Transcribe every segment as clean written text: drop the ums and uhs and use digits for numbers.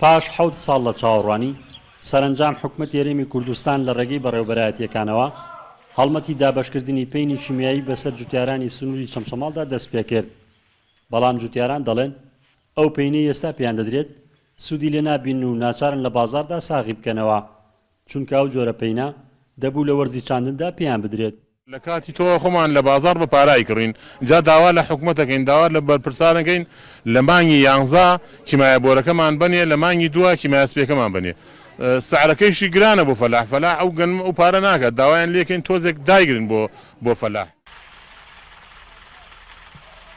پاش حەوت ساڵ لە چاوەڕوانی، سەرەنجام حکومەتی هەرێمی کوردستان لە ڕێگەی بەڕێوەبەرایەتییەکانەوە هەڵمەتی دابەشکردنی پەینی کیمیایی بەسەر جوتیارانی سنووری چەمچەماڵدا دەستپێکرد، بەڵام جوتیاران دەڵێن، ئەو پەینەی ئێستا پێیان دەدرێت سوودی لێ نابینن و ناچارن لە بازاڕدا ساغی بکەنەوە، چونکە ئەو جۆرە پەینە دەبوو لە وەرزی چاندندا پێیان بدرێت. لە کاتی تۆوە خۆمان لە بازاڕ بە پارە ئەیکڕین، جا داوا لە حکومەت ئەکەین، داوا لە بەرپرسان ئەکەین لە مانگی یانزە کیمایە بۆرەکەمان بەنێ، لە مانگی دووە کیمایە سپیەکەمان بەنێ. سعرەکەیشی گرانە بۆ فەلاح، فەلاح ئەو گەنمە ئەو پارە ناکات، داوایان لێکەین تۆزێک دایگرن بۆ بۆ فەلاح.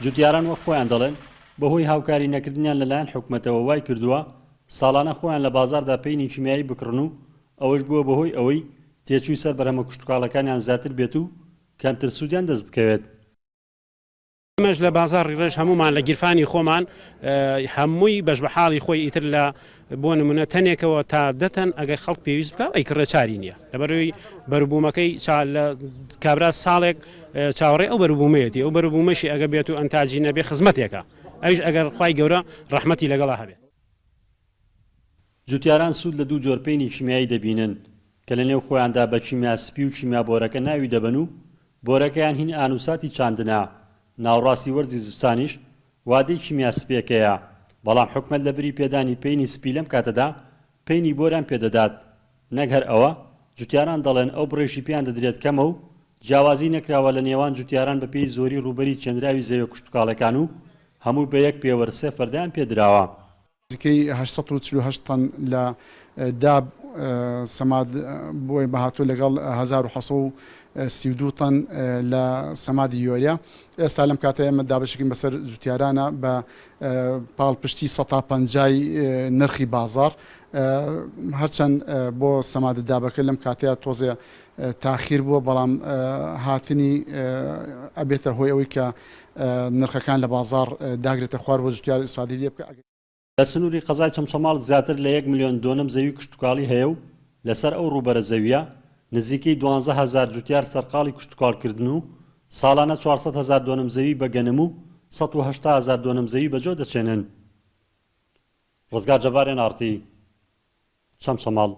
جوتیاران وەک خۆیان دەڵێن، بەهۆی هاوکاری نەکردنیان لەلایەن حکومەتەوە وای کردووە ساڵانە خۆیان لە بازاڕدا پەینی کیمیایی بکڕن و ئەوەش بووە بەهۆی ئەوەی تێچووی سەر بەرهەمە کشتوکاڵەکانیان زیاتر بێت و کەمتر سوودیان دەست بکەوێت. ئێمەش لە بازاڕی ڕێژ هەموومان لە گیرفانی خۆمان هەمووی بەش بە حاڵی خۆی ئیتر لە بۆ نمونە تەنێکەوە تا دە تەن ئەگەر خەڵک پێویست بکا ئەیکڕێ چاری نییە لەبەرئەوەی بەروبوومەکەی چا لە کابرا ساڵێک چاوەڕێی ئەو بەروبوومەیەتی ئەو بەروبوومەشی ئەگەر بێت و ئەنتاجی نەبێ خزمەتێکە ئەویش ئەگەر خوای گەورە ڕەحمەتی لەگەڵا هەبێت. جوتیاران سوود لە دوو جۆر پەینی کیمیایی دەبینن کە لەنێو خۆیاندا بە کیمیا سپی و کیمیا بۆرەکە ناوی دەبەن و بۆرەکەیان هین ئانوساتی چاندنە، ناوڕاستی وەرزی زستانیش وادەی کیمیا سپیەکەیە، بەڵام حکومەت لەبری پێدانی پەینی سپی لەم کاتەدا پەینی بۆریان پێدەدات، نەک هەر ئەوە، جوتیاران دەڵێن ئەو بڕەیشی پێیان دەدرێت کەمە و جیاوازی نەکراوە لە نێوان جوتیاران بەپێی زۆری ڕووبەری چێنراوی زەویە کشتوکاڵێکان و هەموو بە یەک پێوەر سێ فەردەیان پێدراوە. نزیکەی 848 تەن لە داب سەماد بۆی بەهاتوو لەگەڵ 1732 تەن لە سەمادی یۆریا. ئێستا لەم کاتە ئێمە دابەشیکردین بەسەر جوتیارانە بە پاڵپشتی سەتا پەنجای نرخی بازاڕ. هەرچەند بۆ سەمادە دابەکە لەم کاتەیا تۆزێ تاخیر بووە بەڵام هاتنی ئەبێتە هۆی ئەوەی کە نرخەکان لە بازاڕ داگرێتە خوار بۆ جوتیار ئیسفادەی لێ بکا. لە سنووری قەزای چەمچەماڵ زیاتر لە یەک ملیۆن دۆنم زەوی کشتوکاڵی هەیە و لەسەر ئەو ڕووبەرە زەوییە نزیکەی 12 هەزار جوتیار سەرقاڵی کشتوکاڵکردن و ساڵانە 400 هەزار دۆنم زەوی بە گەنم و 180 هەزار دۆنم زەوی بە جۆ دەچێنن. ڕزگار جەبار، ئێن ئاڕ تی، چەمچەماڵ.